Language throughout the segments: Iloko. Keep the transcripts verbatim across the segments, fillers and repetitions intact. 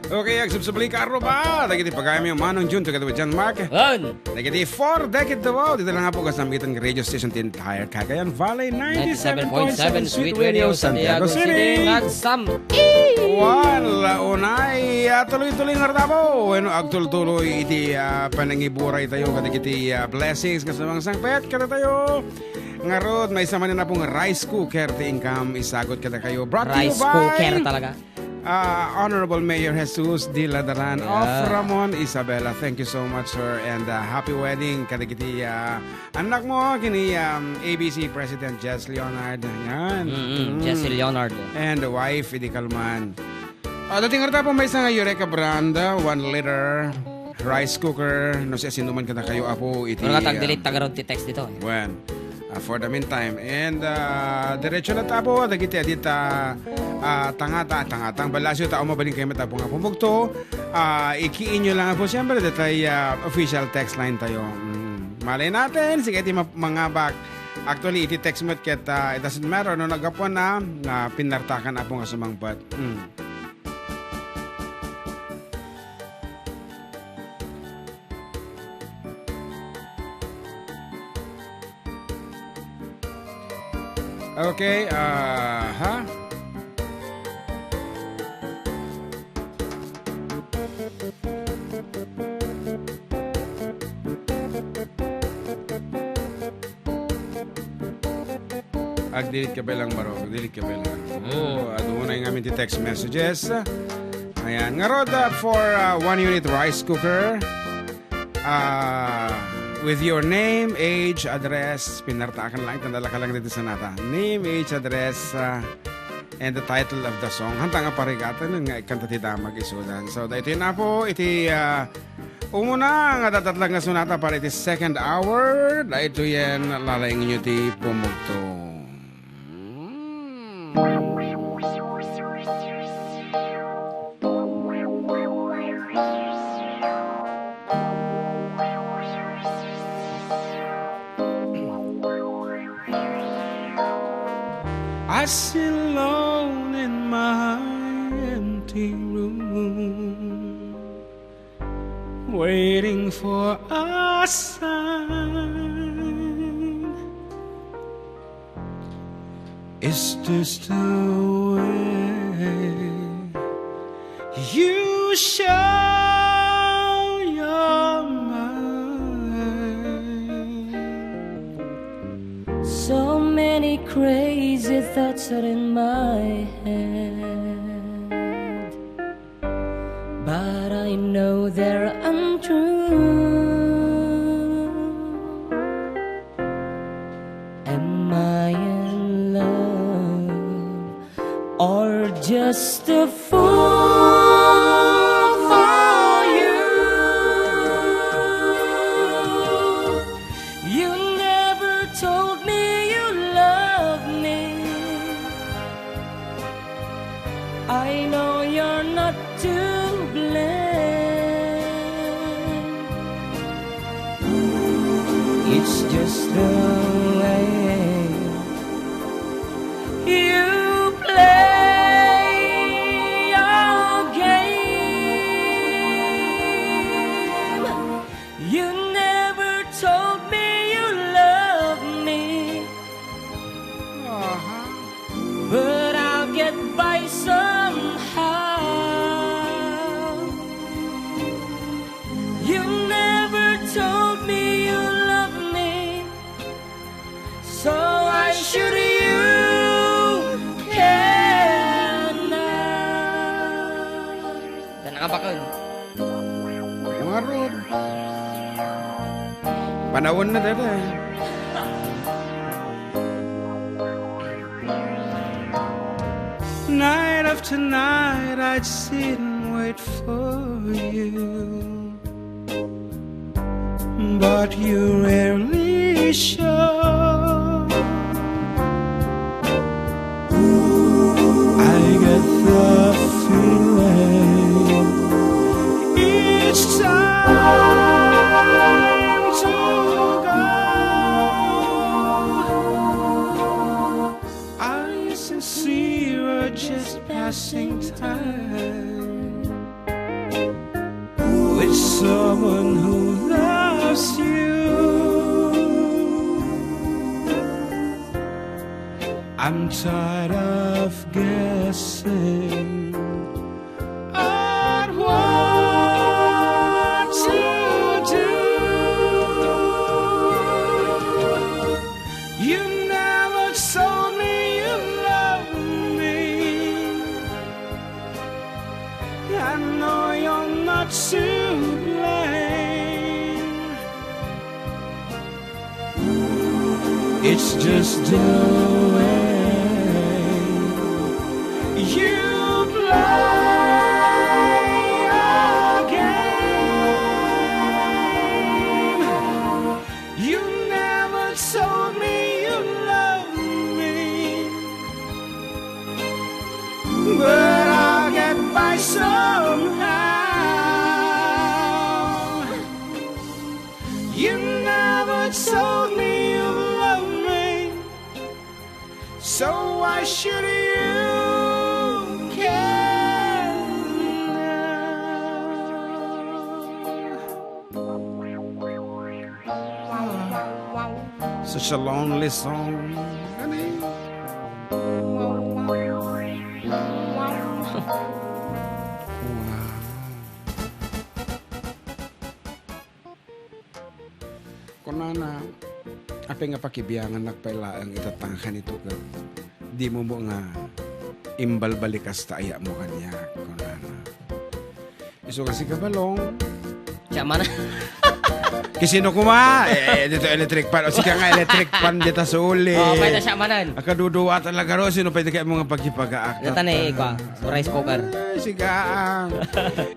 Okay, agsubsubli, kaarruba dagiti pagayamyo, Manong Jun, together with John Mark. Wen. Dagiti four decade Davao, dita lang po kasamitan nga radio station ti entire Cagayan Valley, ninety-seven point seven Sweet Radio, Santiago City. Nagsam. Wan, la unay, ah, tuloy-tuloy nga ratapo. Wenno, agtultuloy iti, ah, panangiburay tayo kadagiti, ah, blessings nga sumangsangpet kadatayo. Ngarud, maysa manen a pong rice cooker ti inkam isagut kadakayo. Brought to you by Rice cooker talaga. Ah, Honorable Mayor Jesus D. Ladaran of Ramon, Isabela. Thank you so much, sir, and, ah, happy wedding kadagiti, ah, annakmo ken ni, um, A B C President Jess Leonard. Yan. Mm-mm, Jess Leonard. And the wife, idi kalman. Ah, dating arta po, maysa nga Eureka brand, ah, one liter rice cooker, no, siasinoman kadakayo, apo, iti, Wala nga tag-delete, um, tagarod ti text dito, eh. Wen. Ah, for the meantime. And, ah, diretso na tapo, dagiti adita, ah, tangata, tangatang balasyo, tao mabalin kayo matapo nga pumugto. Ah, ikiin nyo lang po, siyempre, detay, ah, official text line tayo. Mm. Malay natin, sige, iti ma-, mangabak. Actually, iti text mo ket, ah, it doesn't matter, no, nagapuan na, na pinartakan apo nga sumangpet. Mm. Okay, ah, ha? Agdelete ka pa lang, Marok. Agdelete ka pa lang. Mm. Oh, adunay ngamin ti text messages. Ayan. Ngarud, uh, for, uh, one unit rice cooker, uh, with your name, age, address, pinartakan lang, tanda lang ka lang dito sa nata. Name, age, address, uh, and the title of the song. Hanta nga parigatan nga ikanta ti damag isudan. So, daytoy na po iti, uh, Umuna nga datdatlag nga sonata para iti second hour, daytoyen, lalayngyo ti pumugto. I sit alone in my empty room. Waiting for a sign. Is this the way you show your mind? So many crazy thoughts are in my head. But I know they're untrue. Am I in love or just a fool for you? You never told me you love me. I know you're not to blame. It's just the way you play your game. You never told me you love me. Aha. But I'll get by somehow. You never told me you love me, so why should you care now? Ita nakabakal. Ngarud. Panawen na dada. Night after night, I'd sit and wait for you. But you rarely show. I get the feeling each time to go. Are you sincere or just passing time? With someone who loves you. I'm tired of guessing at what to do. You never told me you love me. I know you're not to blame. It's just the way you play a game. You never told me you love me, but I'll get by somehow. You never told me you love me, so why should you care now? Such a lonely song. Wow. Kunana, apay nga pakibiangannak pay laeng itatta nga kanito ket dimo met nga imbalbalikas ta ayatmo kaniak, kunana. Isu nga sika, Balong. Siak manen. Kisino koma? Eh, dito electric fan. O, sika nga electric fan dita suli. O, pwede siak manen. Akaduduwa talaga ro. Sino pwede kayatmo nga pagipagaak? Dita ni, ikwa, rice cooker. Ay, sika, ah.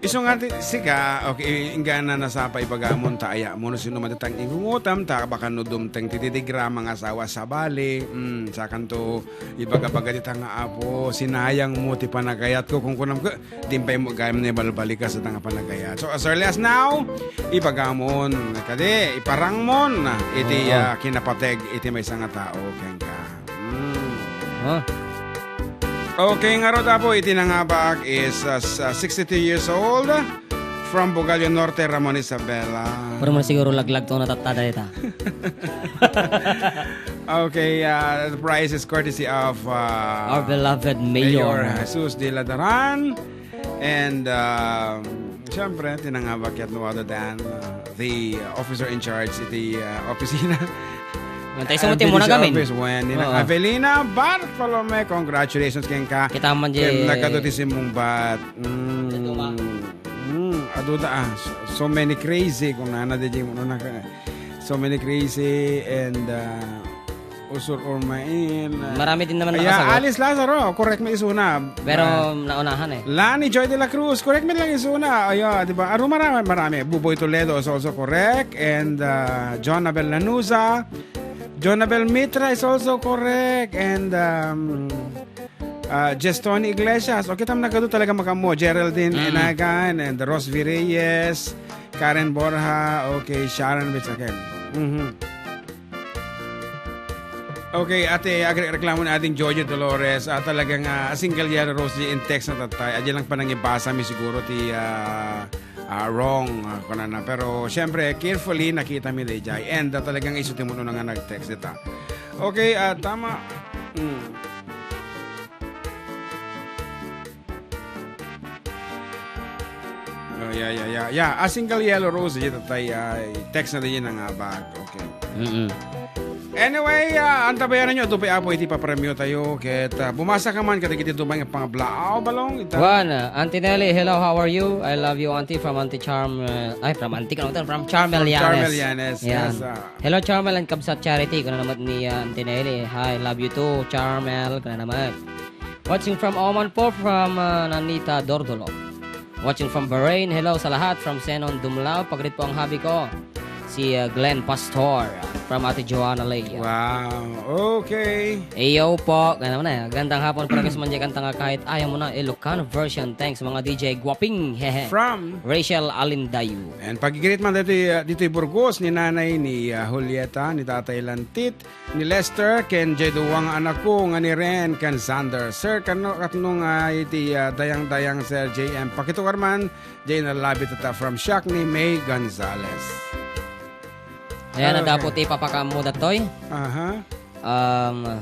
Isu nga ti, sika, okay, inggana nasapa ibagamon ta ayatmo no sino man ti tang ingungotam, ta baka no dumteng ti didigrama nga asawa, sabali, mm, sakanto, ibaga-baga dita nga apo, sinayangmo ti panagayatko, kunkunam ko, di pay mo gayam ni balbalikas ita nga panagayat. So, as early as now, ibagamon, kadi, iparangmon, iti, Oo. ah, kinapateg, iti maysa nga tao, kenka. Mm. Ah. Okay, ngarud, apo, iti nangabak is, uh, s-, uh, sixty-two years old, from Bugallo Norte, Ramon Isabela. Pero man siguro laglag to natattada ita. Okay, uh, the prize is courtesy of, uh, Our beloved Mayor. Mayor Jesus de la Daran. And, um, siyempre, ti nangabak yet no other than, uh, the officer in charge iti, uh, opisina. Antay, sumuti mo na gamin. Office, wen, ni Oo. Avelina Bartolome, congratulations kenka. Kita man di Ken nagkado ti simmungbat. Mm. Ito ba? Mm, aduda, ah. So, so many crazy kung nana di mo na, so many crazy and, uh, Usur Urmain. Marami din naman Aya, nakasagap. Alice Lazaro, correct mi isuna. Pero Ah, naunahan eh. Lani Joy de la Cruz, correct mi lang isuna. Ayo, di ba? Aro marami, marami. Buboy Toledo is also correct. And, uh, John Abel Lanuza. John Abel Mitra is also correct. And, um, uh, Jestoni Iglesias. Okay, tam nagkado talaga makammo. Geraldine Mm. Enagan and Rose V Reyes. Karen Borja. Okay, Sharon Mitzaken. Mhm. Okay, ate, agre-, reklamo ni Ading Jojo Dolores. Ah, talagang, ah, a single yellow rose di in text na tatay. Adi lang panangibasa mi siguro ti, ah, ah, wrong, ah, kunana. Pero, siyempre, carefully, nakita mi dayjay. And, ah, talagang isu ti muno na nga nag-text dita. Okay, ah, tama. Mm. Oh, yeah, yeah, yeah. Yeah, a single yellow rose, di tatay, ah, text na din yun ang abag. Okay. Mm-mm. Anyway, ah, antabayanan nyo, adu pay apo iti papremyo tayo. Ket, ah, bumasa ka man, kadagiti dumay nga pangablaaw, balong, ita. Juan, uh, Auntie Nelly, hello, how are you? I love you, Auntie, from Auntie Charm, uh, ay, from Auntie, ano to? From Charmel From Charmel Yanes. Yanes, Yan. yes, ah. Hello, Charmel and Kabsat Charity. Kuna naman ni, uh, Auntie Nelly. Hi, love you too, Charmel. Kuna naman. Watching from Oman po, from, uh, Nanita Dordolo. Watching from Bahrain. Hello sa lahat. From Senon Dumlao. Pagrit po ang hubby ko, si, uh, Glenn Pastor. from Ate Joanna Lea. Wow. Okay. Iyo po. Ganun na. Gandang hapon, para sa mga kanta nga kahit ayaw mo na, Ilocano version. Thanks, mga D J. Guwaping. Hehe. From? Rachel Alindayo. And pag-greet man dito, uh, dito Burgos ni Nanay ni, uh, Julieta, ni Tatay Lantit, ni Lester, ken jay duwa nga anakko nga ni Ren, ken Sander. Sir, kano, katno nga iti, uh, dayang-dayang, Sir J M. Pakitukar man, jay nalabi tata from Siak ni May Gonzalez. Ayan, okay. Nadapo ti papakaammo datoy. Aha. Um,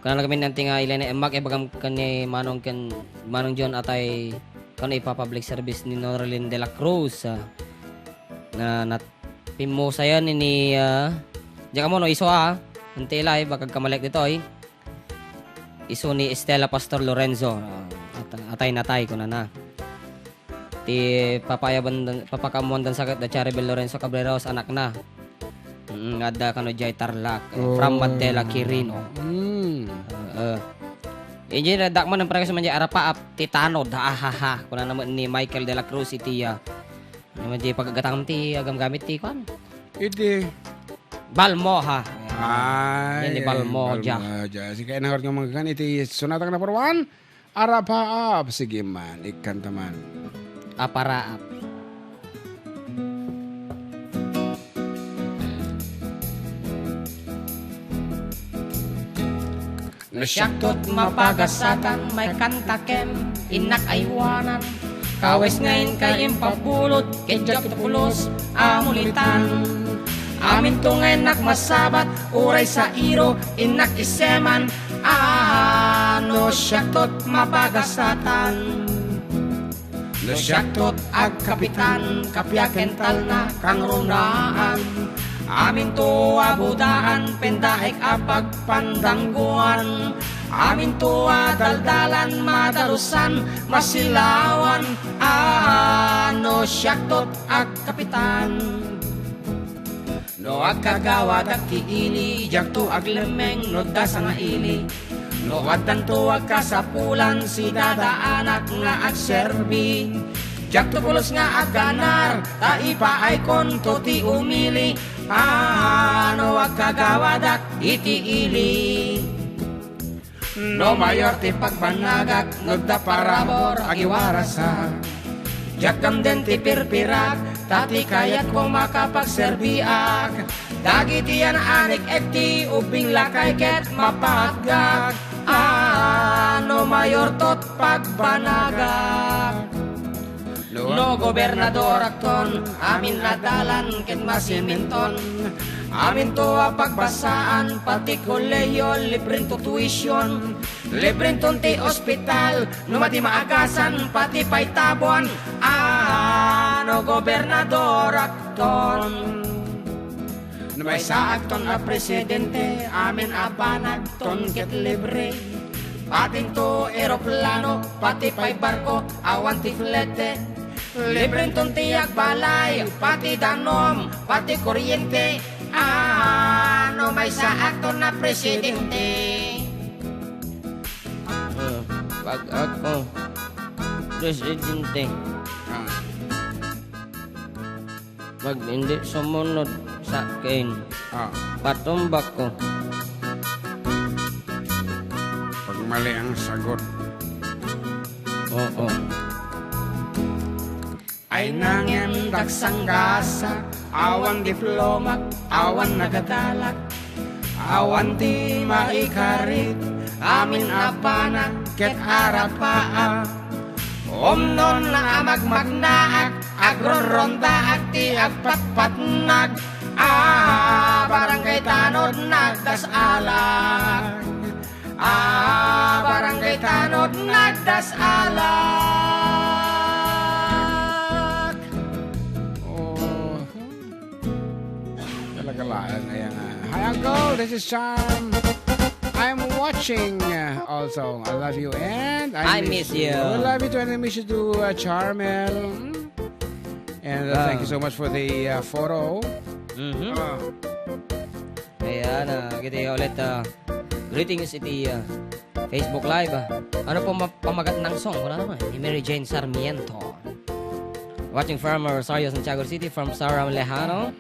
Kunana kami nanti nga ilay na emak, ibagam ken ni Manong ken Manong John atay kano ipa-public service ni Norlin de la Cruz, ah, na nat-, pimmusayan ni, ah, diak ammo no isu a, ah. Anti ilay, baka agkamaliak ditoy. Isu ni Estela Pastor Lorenzo, ah, at-, atay natay, kunana. Ti papayaban-, papakaammoandan sa ket da Charibel Lorenzo Cabreros, anakna. Mm, nga adda kano jay Tarlac, eh, from Oh. Mandela Quirino. Mm. Oo. Idiay dakman ang parekas man jay arapaap ti tanod, ha, ha, ha. Kunana met ni Michael de la Cruz iti, ah, ano man jay paggatangam ti agamgamit ti kuan? Iti Balmo, ha. Ay, Yan ni Balmo, Balmo, ja. ja. Sige, nangarot nga mga kan, iti sonata nga number one. Arapaap, sige man, ikkanta man. Aparaap. No siakto't mapagasatan, maikkantakem, innak aywanan. Kawes nga inka impabulod, ket diak pulos a mulitan. Aminto nga innak masabat, uray sairo, innak iseman, Ah, no siakto't mapagasatan. No siakto't agkapitan, kapiaken talna, kangrunaan. Aminto a budaan, pendaek a pagpandangguan. Aminto a daldalan, madalusan, masilawan. Ah, no siakto't agkapitan. No agkagawadak ti ili, diakto aglemmeng no adda sangaili. No addanto agkasapulan, sidadaanak nga agserbi. Diakto pulos nga agganar, ta ipaaykonto ti umili. Ah, no agkagawadak iti ili. No mayor ti pagbanagak, no adda parabur, agiwarasak. Diak kamden ti pirpirak, ta ti kayatko makapagserbiak. Dagiti yan-anik iti ubbing lakay ket mapatgak. Ah, no mayorto't pagbanagak. No gobernadorakton, amin a dalan ket masiminton. Aminto a pagbasaan, pati kolehiyo, librento tuition. Librenton ti ospital, no madi maagasan, pati pay tabuan. Ah, no gobernadorakton. No maysaakton a presidente, amin a banagton ket libre. Patinto eroplano, pati pay barko, awan ti flete. Librenton ti agbalay, pati danum, pati kuryente. Ah, no maysaakton a presidente. Ah, pag ako presidente. Ah. Pag hindi sumunod sa akin, Ah. patumbak ko. Pag mali ang sagot. Oo. Ay nangyan daksang gasa, awan diplomak, awan nagadalak. Awan ti maikarit, amin a panak ket arapaak. Umnon a magmagnaak, agronrondaak ti agpatpatnag. Ah, barangay tanod nagdasalak. Ah, barangay tanod nagdasalak. Oh. Talaga laeng nga yan, ah. Hi, Uncle. This is Charm. I'm watching, uh, also. I love you and I I miss miss you. you. I love you too and I miss you too, uh, Charmel. And, uh, thank you Ah. so much for the, uh, photo. Mhm. Ah. Ayan, ah, kita ulit, ah, greetings iti, ah, Facebook Live, ah. Ano po ma-, pamagat ng song? Wala naman. Ni Mary Jane Sarmiento. Watching from Rosario, Santiago City, from Sarah Lejano.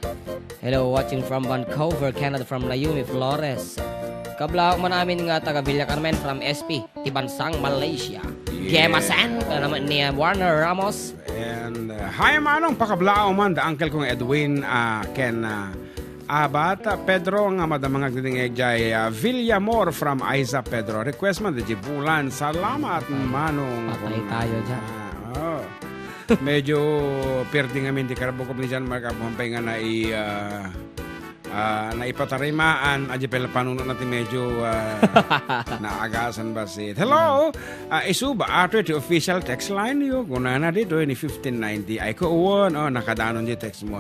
Hello, watching from Vancouver, Canada, from Naomi Flores. Kablaok man amin nga taga Villa Carmen, from S P, ti bansang Malaysia. Yeah. Gemasan, ka naman ni Warner Ramos. And, uh, hi, Manong, pakablaaw man, da uncle kong Edwin, uh, ken, uh, Abat, uh, Pedro, nga madama nga agdingdingeg jay, uh, Villamor from Aiza, Pedro. Request man, di Bulan. Salamat, Manong. Patay tayo dyan. Ah, oh. Medyo pirdi ngamin ti karbukob ni John Mark Abuhampay nga nai-, ah, ah, naipatarimaan, adi pala panuno na ti medyo, ah, naagasan bassit. Hello! Ah, isu ba, ato ti official text line yo. Kunana dito, ni fifteen ninety. Ay, kuwan, oh, nakadanon di text mo.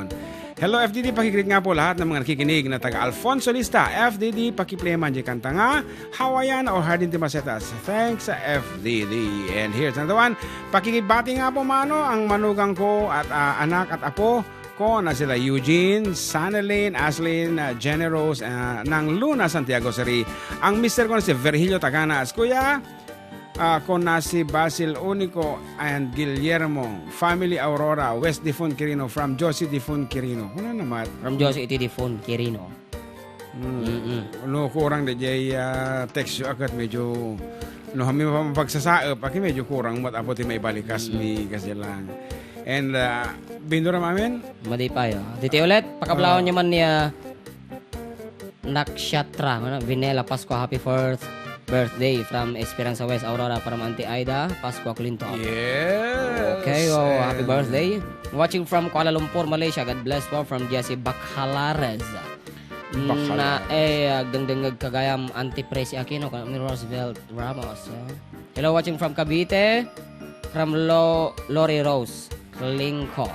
Hello, F D D, pakigreet nga po lahat ng mga nakikinig na taga Alfonso Lista. F D D, pakipleman di kanta nga Hawaiian or Hardin de Macetas. Thanks, F D D. And here's another one. Pakikibati nga po, Mano, ang manugang ko at, ah, anak at apo ko na sila Eugene, Sanelin, Aslin, ah, Jenny Rose, ah, ng Luna, Santiago City. Ang mister ko na si Virgilio Taganas. Kuya, ah, ko na si Basil Unico and Guillermo. Family Aurora, West Difon Quirino, from Josie Difon Quirino. Ano naman? From Josie iti Difon Quirino. Hmm. Mm-mm. No, kurang da jay, ah, text yo akat medyo, no, kami mapagsasaep, aki medyo kurang mat apo ti maibalikas mi kasi lang. And, ah, Bindura mamin? Madi pa, yo. Diti ulit, pakablaawan Ah. nyo man ni, ah, Nakshatra, ano, Vinela Pascua, happy fourth birthday from Esperanza West, Aurora, para Auntie Aida Pascua Clinton. Yes. Okay, oh, happy And birthday. Watching from Kuala Lumpur, Malaysia. God bless po from Jesse Bacalares. Bacalares. Na, eh, agdengdengngeg ka gayam Auntie Presi Aquino, kan ni Roosevelt Ramos, eh. Hello, watching from Cavite, from Lo-, Lori Rose Klingko.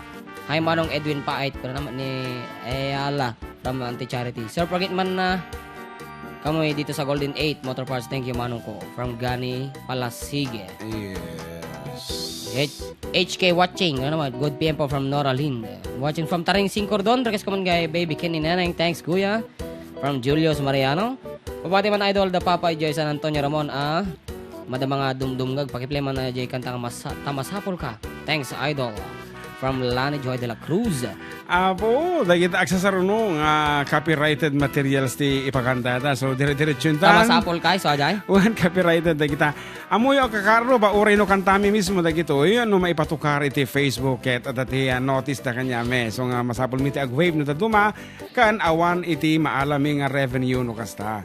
Hi, Manong Edwin Pait, pero naman ni Ayala from Auntie Charity. Sir, pagit man na kamoy dito sa Golden Eight Motor Parts. Thank you, Manong ko. From Gani Palasige. Yes. H-, H K watching. Ano naman? Good P M po from Nora Lynn. Watching from Taring Singkordon. Request ko man kay Baby Kenny Neneng. Thanks, Kuya. From Julius Mariano. Pabati man, Idol, da Papa, Joy San Antonio Ramon, ah. Madama nga dumdumngeg, pakiplay man, ah, jay kanta nga mas-, ta masapul ka. Thanks, Idol. From Lani Joy de la Cruz. Apo, dagita agsasaruno nga copyrighted materials ti ipakantata. So, dire-diretso Ta ta. Masapul ka, isu a jay? Wen, copyrighted dagita. Amoy, o, kakarro, ba, uray no kantami mismo dagitoy, no maipatukar iti Facebook ket adda ti, ah, notice da kaniami. So nga masapul mi ti ag-wave no dadduma, ken awan iti maalami nga revenue no kasta.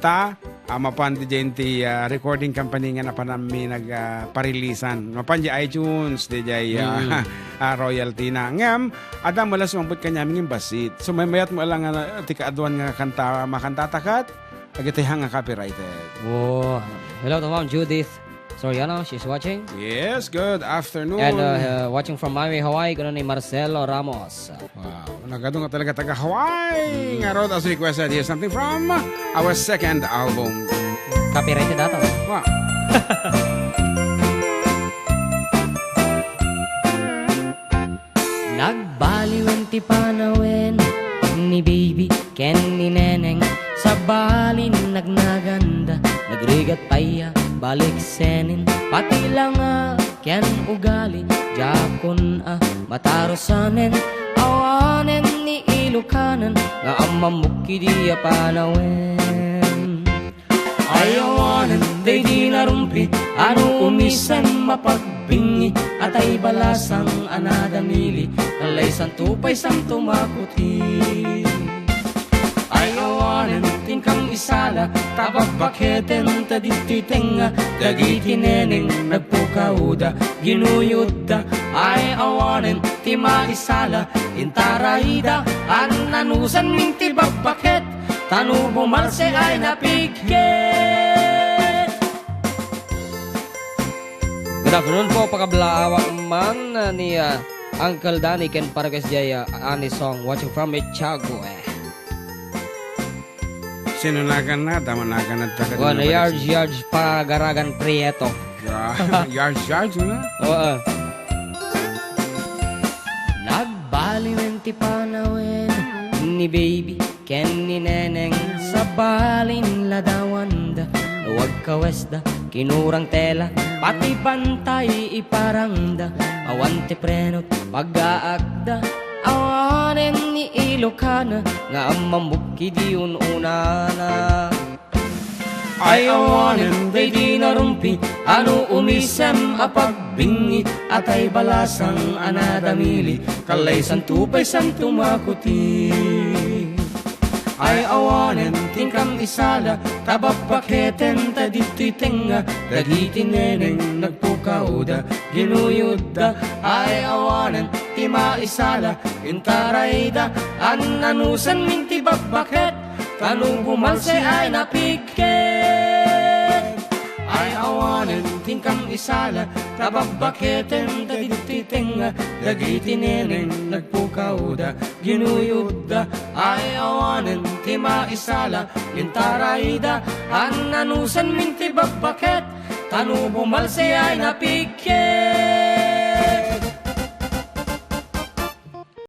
Ta, ah, mapan diay ti, ah, recording company nga napanami nag, ah, parilisan. Mapan di iTunes, diay, ah, Mm. ah, royalty na. Ngem, adda met la sumambut kaniami ngem bassit. So, maymayat met la nga, ah, ti kaaduan nga kanta, makantata ket, dagiti nga copyrighted. Oh. Hello to Ma'am Judith Soriano, she's watching. Yes, good afternoon. And, uh, uh, watching from Maui, Hawaii, kuno ni Marcelo Ramos. Wow, nagadu nga talaga taga Hawaii. Mm. Nga road as requested. Here's something from our second album. Copyrighted ata. Wow. Nagbaliwen ti panawen ni Baby ken ni Neneng, sabalin nagnaganda, nagrigat pay a baliksenen, pati langa ken ugali, diakon a matarusanen, awanen ni Ilokanen nga ammamuk idi a panawen. Ay awanen daydi narumpit a no umisen mapagbingi, a tay balasang a nadamili, kalaysanto pay santo makuti. Ay awanen ti inkam isala, ta babbaketen ta ditoy tengnga, dagiti neneng nagpukawda, ginuyodda. Ay awanen ti maisala, intarayda, a nanusanmin ti babbaket, ta no bumalse ay napigket. Good afternoon po, pakablaawan man, ah, ni, ah, Uncle Danny ken Parokes jay, ah, Ani Song, watching from Michago, eh. Sino nagan na? Dama nagan na taga Wan, Dinabarig. Yards, yards, pagaragan, Prieto. Ya-, yards, yards, no? Oo. Nagbaliwen ti panawen ni Baby ken ni Neneng, sabalin ladawanda, wagkawesda, Kinurang tela, pati bantay iparangda, awan ti preno, paggaakda, awanen ni Ilocana, nga ammambukki di un-unana. Ay awanen daydi narumpi, ano umisem a pagbingi, atay balasang a nadamili, kalay santo pay santo makuti. Ay awanen ti inkam isala, ta babbaketen ta ditoy tengnga, dagiti neneng nagpukawda, ginuyodda. Ay awanen ti maisala, intarayda, an-anusanmin ti babbaket, ta no bumalse ay napigket. Ay awanen ti inkam isala, ta babbaketen ta ditoy tengnga, dagiti neneng nagpukawda, ginuyodda. Ay awanen ti maisala, intarayda, an-anusanmin ti babbaket, ta no bumalse ay napigket.